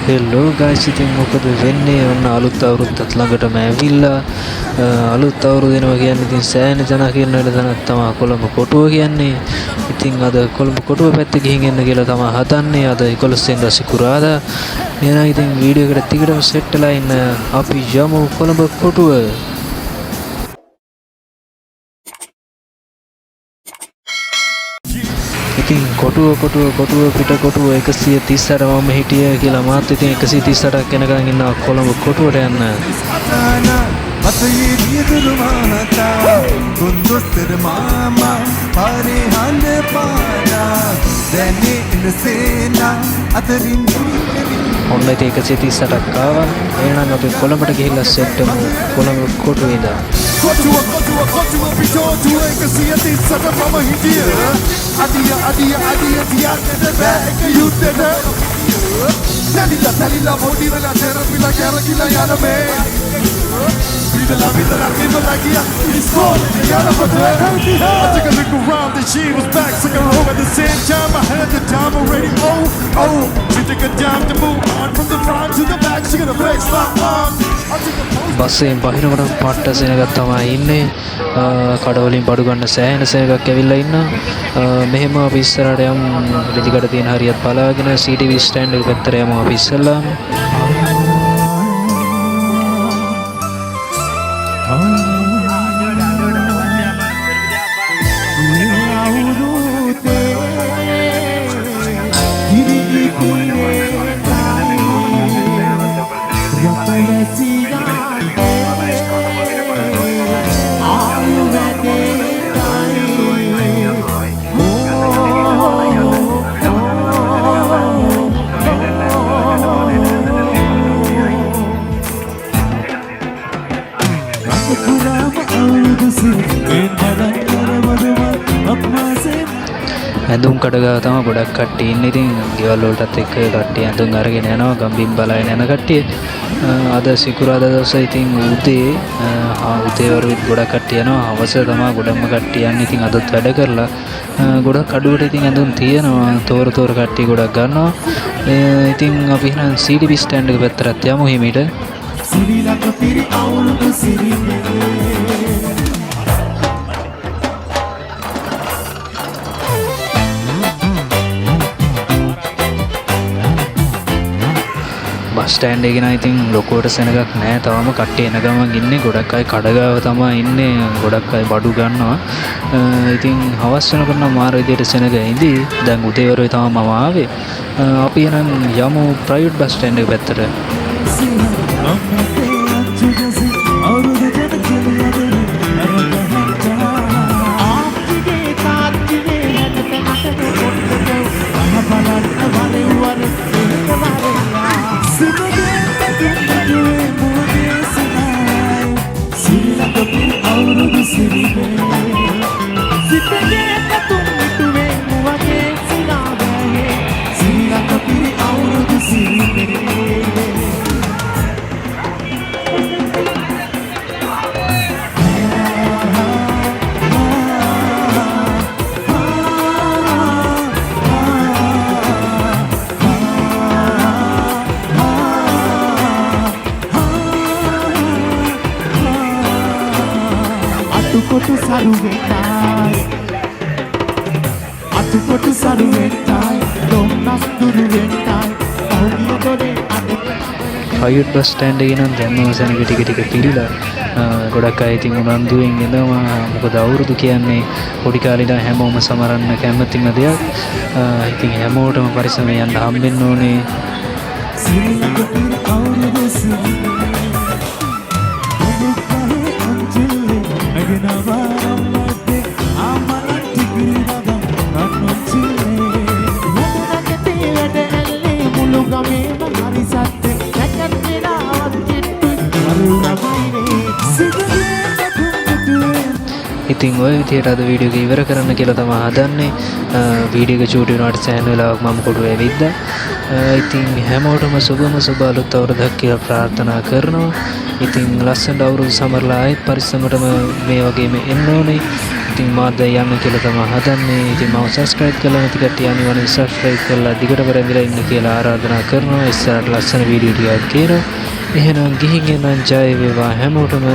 Hello guys, ඉතින් මොකද වෙන්නේ? ඔන්න අලුත් අවුරුද්දත් ළඟටම ඇවිල්ලා. අලුත් අවුරුදු එනවා කියන්නේ ඉතින් සෑහෙන ජනකීර්ණ වෙන තැනක් තමයි කොළඹ කොටුව කියන්නේ. ඉතින් අද කොළඹ කොටුව පැත්තේ ගිහින් එන්න කියලා තමයි හදන්නේ. අද 11 වෙනිදා සිකුරාදා. එහෙනම් ඉතින් වීඩියෝ එකට දිගටම සෙට් වෙලා ඉන්න. අපි යමු කොළඹ කොටුව. ඉතින් කොටුව කොටුව කොටුව පිට කොටුව 138 මම හිටිය කියලා මාත් ඉතින් 138ක් එනකන් ඉන්නවා කොළඹ කොටුවට යන්න. මතයේ දියදුරු මහතා තුන්දොස්තර මාමා පාරේ හඳ පානා දැනේ එන සේනා අතරින්. ඔන්න ඉතින් 138ක් ආවා. එහෙනම් අපි කොළඹට ගිහිල්ලා සෙට් වෙමු කොළඹ කොටුවේ ඉඳන්. කොටුව කොටුව කොටුව පිටෝටුව 138 මම හිටිය. අඩිය අඩිය අඩිය තියන්නට බෑ එක යුද්ධෙට. තැලිලා තැලිලා පොඩි වෙලා තෙරපිලා කැරකිලා යන මේ විදලා විදලා විදලා ගියා ඉස්කෝලේ යනකොට. I took a look around and she was back, took her home at the same time. I had the time already. Oh oh, she took a dime to move on from the front to the back. She gonna flex my arm. I took a post. Bus එකෙන් බහිනකොට පට්ට සෙනගක් තමයි ඉන්නේ. කඩවලින් බඩු ගන්න සෑහෙන සෙනගක් ඇවිල්ලා ඉන්නවා. මෙහෙම අපි ඉස්සරහට යමු. රෙදිකඩ තියෙන හරියත් බලාගෙන CTV stand එක පැත්තට යමු අපි ඉස්සෙල්ලාම. ඇඳුම් කඩ ගාව තමයි ගොඩක් කට්ටිය ඉන්නේ. ඉතින් ගෙවල් වලටත් එක්ක කට්ටිය ඇඳුම් අරගෙන යනවා. ගම්බිම් බලාගෙන යන කට්ටිය. අද සිකුරාදා දවසේ ඉතින් උදේ උදේ වරුවෙත් ගොඩක් කට්ටිය යනවා. හවස තමයි ගොඩක්ම කට්ටිය යන්නේ. ඉතින් අදත් වැඩ කරලා ගොඩක් අඩුවට ඉතින් ඇඳුම් තියෙනවා. තෝර තෝර කට්ටිය ගොඩක් ගන්නවා. ඉතින් අපි එහෙනම් CTV stand එක පැත්තටත් යමු හිමීට. සිරිලක පිරි අවුරුදු සිරිනේ. බස් ස්ටෑන්ඩ් එකේ නම් ඉතින් ලොකුවට සෙනගක් නෑ. තවම කට්ටිය එන ගමන් ඉන්නේ. ගොඩක් අය කඩ ගාව තමයි ඉන්නේ. ගොඩක් අය බඩු ගන්නවා. ඉතින් හවස් වෙනකොට නම් මාර විදියට සෙනග ඉඳී. දැන් උදේවරුේ තමයි මම ආවේ. අපි එහෙනම් යමු ප්‍රයිවට් බස් ස්ටෑන්ඩ් එක පැත්තට. අටුකොටු සරුවෙටයි අටුකොටු සරුවෙටයි දොම්නස් දුරුවෙටයි පහුගිය දොරේ අනේ. ප්‍රයිවට් බස් ස්ටෑන්ඩ් එකේ නම් දැන්ම සෙනග ටික ටික පිරීලා. ගොඩක් අය ඉතින් උනන්දුවෙන් එනවා. මොකද අවුරුදු කියන්නේ පොඩි කාලේ ඉඳන් හැමෝම සමරන්න කැමතිම දෙයක්. ඉතින් හැමෝටම පරිස්සමෙන් යන්න හම්බෙන්න ඕනේ. සිරිලක පිරි අවුරුදු සිරිනේ ඉතින් ඔය විදිහට අද වීඩියෝ එක ඉවර කරන්න කියලා තමයි හදන්නේ. වීඩියෝ එක චූටි වුණාට සෑහෙන වෙලාවක් මම කොටුවේ ඇවිද්දා. ඉතින් හැමෝටම සුබම සුබ අලුත් අවුරුද්දක් කියලා ප්‍රාර්ථනා කරනවා. ඉතින් ලස්සනට අවුරුදු සමරලා ආයෙත් පරිස්සමටම මේ වගේම එන්න ඕනේ. ඉතින් මාත් දැන් යන්න කියලා තමයි හදන්නේ. ඉතින් මම සබ්ස්ක්‍රයිබ් කරලා නැති කට්ටිය අනිවාර්යෙන් සබ්ස්ක්‍රයිබ් කරලා දිගටම රැඳිලා ඉන්න කියලා ආරාධනා කරනවා. ඉස්සරහට ලස්සන වීඩියෝ ටිකක් ගේනවා. එහෙනම් ගිහින් එන්නම්. ජය වේවා හැමෝටම.